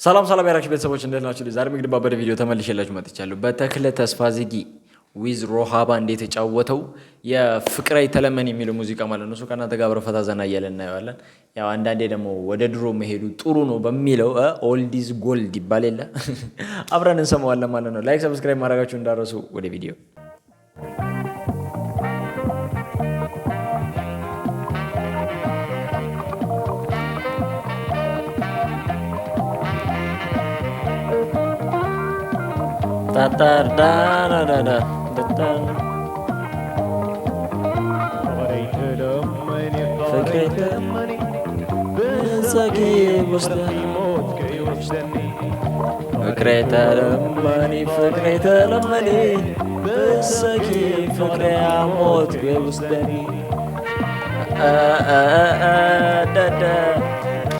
ሰላም ሰላም ያራክሽ ቤተሰቦች እንዴት ናችሁ? ዛሬ እንግዲህ ባበደ ቪዲዮ ተመልሼላችሁ መጥቻለሁ። በተክለ ተስፋዝጊ with ሮሃ ባንድ የተጫወተው የፍቅሬ ተለመን የሚለው ሙዚቃ ማለት ነው። እሱ ከእናንተ ጋር አብረን ፈታ ዘና እያለን እናየዋለን። ያው አንዳንዴ ደግሞ ወደ ድሮ መሄዱ ጥሩ ነው በሚለው old is gold ይባል የለ አብረን እንሰማዋለን ማለት ነው። Like subscribe ማድረጋችሁ እንዳትረሱ። ወደ ቪዲዮ። ታታርዳዳዳ ፍቅሬ ተለመኒ ፍቅሬ ተለመኒ ብሰኪ ፍቅሬ ሞት ወስደኒ።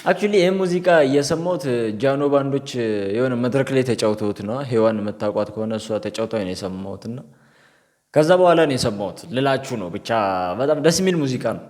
Actually ይህ ሙዚቃ እየሰማሁት ጃኖ ባንዶች የሆነ መድረክ ላይ ተጫውተውት ነው። ሔዋን የምታውቋት ከሆነ እሷ ተጫውታ ነው የሰማሁት እና ከዛ በኋላ ነው የሰማሁት ልላችሁ ነው። ብቻ በጣም ደስ የሚል ሙዚቃ ነው።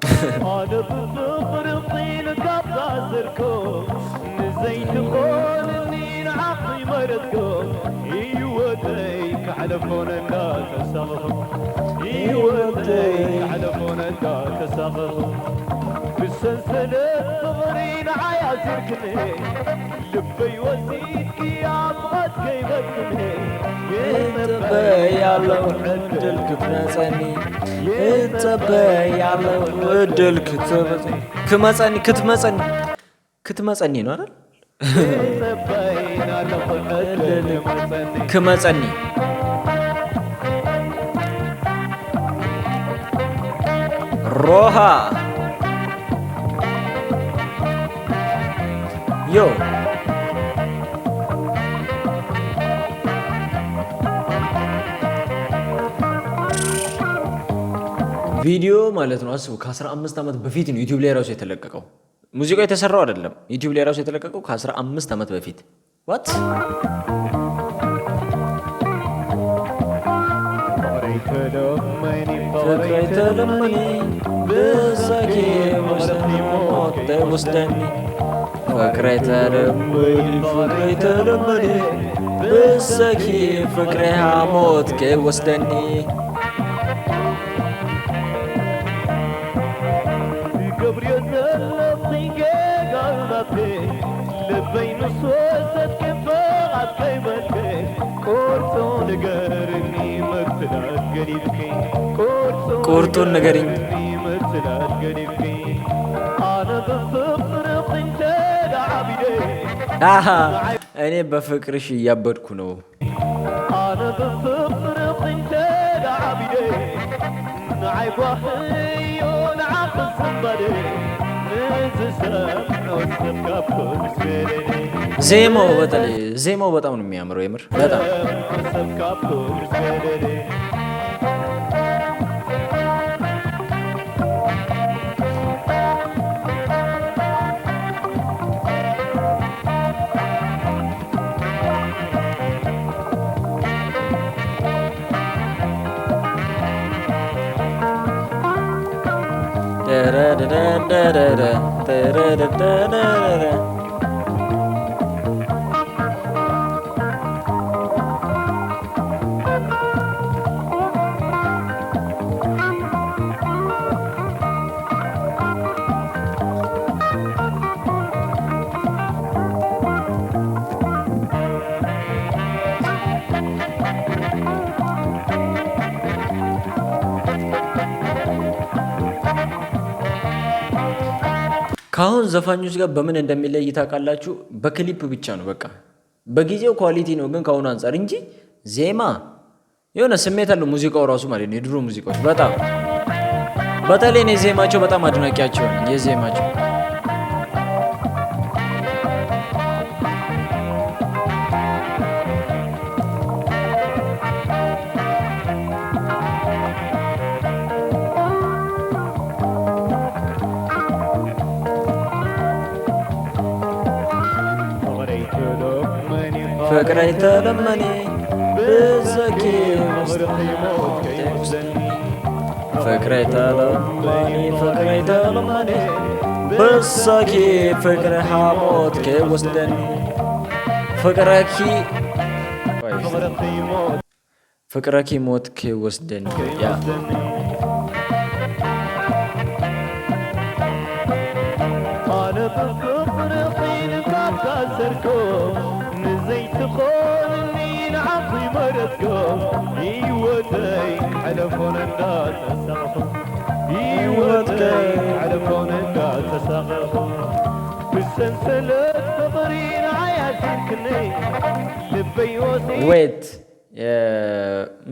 ክትመፀኒ ክትመፀኒ ነው አይደል? ክመፀኒ ሮሃ yo። ቪዲዮ ማለት ነው። አስቡ ከ15 ዓመት በፊት ነው ዩቲዩብ ላይ ራሱ የተለቀቀው። ሙዚቃው የተሰራው አይደለም፣ ዩቲዩብ ላይ ራሱ የተለቀቀው ከ15 ዓመት በፊት። What? ፍቅሬ ተለመኒ ብሰኪ ወስደኒ ፍቅሬ ተለመኒ ፍቅሬ ተለመኒ ብሰኪ ፍቅሬ ሞት ወስደኒ። ቁርጡን ንገሪኝ። እኔ በፍቅርሽ እያበድኩ ነው። ዜማው በተለይ ዜማው በጣም ነው የሚያምረው። የምር በጣም። ከአሁን ዘፋኞች ጋር በምን እንደሚለይ ታውቃላችሁ? በክሊፕ ብቻ ነው። በቃ በጊዜው quality ነው፣ ግን ከአሁኑ አንጻር እንጂ ዜማ የሆነ ስሜት አለው ሙዚቃው ራሱ ማለት ነው። የድሮ ሙዚቃዎች በጣም በተለይ እኔ ዜማቸው በጣም አድናቂያቸው ነኝ። የዜማቸው። ፍቅሬ ተለመኔ ብዘኪ ፍቅሬ ተለመኔ ፍቅሬ ተለመኔ ብሰኪ ፍቅሬ ሐሞት ከወስደኒ። ፍቅረኪ ፍቅረኪ ሞት ከይወስደኒ። Yeah፣ Wait፣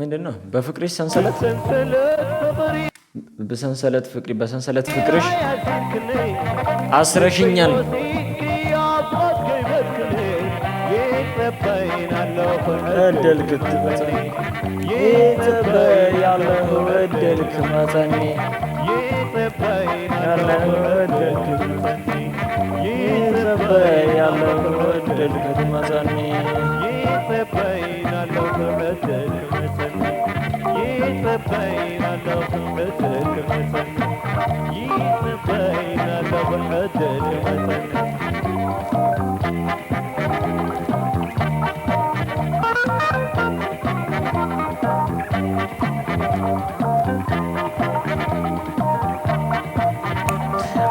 ምንድን ነው? በፍቅርሽ ሰንሰለት፣ በሰንሰለት ፍቅሪ፣ በሰንሰለት ፍቅርሽ አስረሽኛል። እደልክ ያለሁ እደልክ መጸኒ ያለሁ እደልክ ያለሁ እደልክ መጸኒ።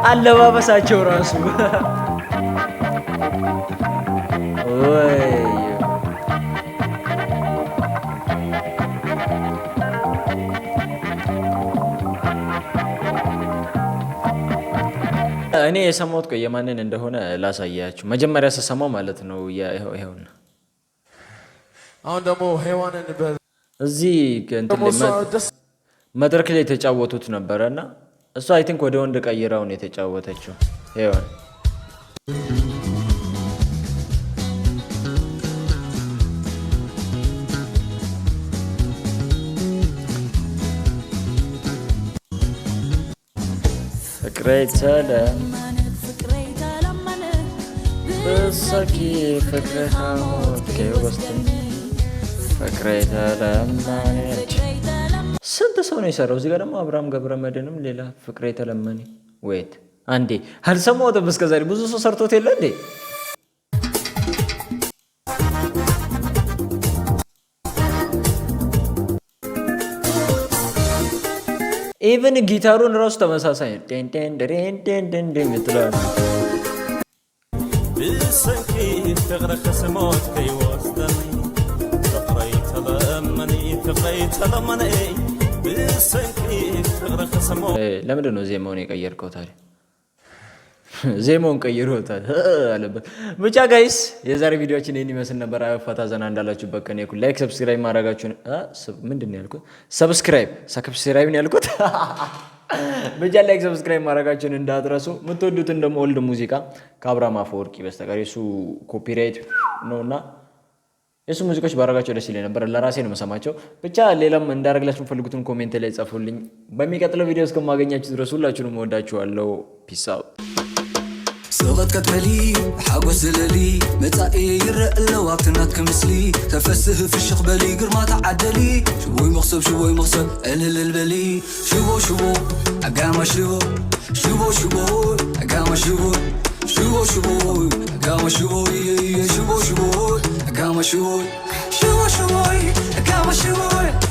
አለባበሳቸው ራሱ ወይ። እኔ የሰማሁት፣ ቆይ የማንን እንደሆነ ላሳያችሁ። መጀመሪያ ስሰማው ማለት ነው። ይኸውና። አሁን ደግሞ ሔዋንን እዚህ መድረክ ላይ የተጫወቱት ነበረ እና እሷ I think ወደ ወንድ ቀይራው ነው የተጫወተችው። ሔዋን። ፍቅሬ ተለመነ ብሰኪ ፍቅር ፍቅሬ ተለመነች። ስንት ሰው ነው የሰራው? እዚህ ጋር ደግሞ አብርሃም ገብረ መድህንም ሌላ ፍቅሬ ተለመነ። Wait፣ አንዴ አልሰማሁትም እስከ ዛሬ። ብዙ ሰው ሰርቶት የለ እንዴ? Even ጊታሩን ራሱ ተመሳሳይ የምትለው። ብሰንኪ ፍቅሪ ከይወስደኒ ፍቅረይ ተለመኒ ፍቅረይ ተለመኒ ብሰንኪ ፍቅሪ ከሰሞት። ለምንድን ነው ዜማውን የቀየርከው ታዲያ? ዜማውን ቀይሮታል አለበት። ብቻ guys፣ የዛሬ ቪዲዮችን ይህን ይመስል ነበር። ፈታ ዘና እንዳላችሁበት ከኔ እኩል like፣ subscribe ማድረጋችሁን፣ ምንድን ነው ያልኩት? Subscribe ነው ያልኩት። ብቻ like፣ subscribe ማድረጋችሁን እንዳትረሱ። የምትወዱትን ደግሞ old ሙዚቃ ከአብርሃም አፈወርቂ በስተቀር፣ የሱ copyright ነው እና የእሱ ሙዚቃዎች ባረጋቸው ደስ ይለኝ ነበር። ለራሴ ነው የምሰማቸው። ብቻ ሌላም እንዳደረግላችሁ የምፈልጉትን comment ላይ ጻፉልኝ። በሚቀጥለው ቪዲዮ እስከማገኛችሁ ድረስ ሁላችሁንም እወዳችኋለሁ። Peace out። ስቕት ቀትበሊ ሓጎስ ዝለሊ መጻኢ ይረአ ኣለዋ ኣብቲ ናትክ ምስሊ ተፈስህ ፍሽኽ በሊ ግርማ ተዓደሊ ሽቦይ መኽሰብ ሽቦይ መኽሰብ ዕልልል በሊ ሽቦ ሽቦ ኣጋማ ሽቦ ሽቦ ሽቦ ኣጋማ ሽቦ ሽቦ ሽቦ ኣጋማ ሽቦ ሽቦ ሽቦ ኣጋማ ሽቦ ሽቦ ሽቦ ኣጋማ ሽቦ።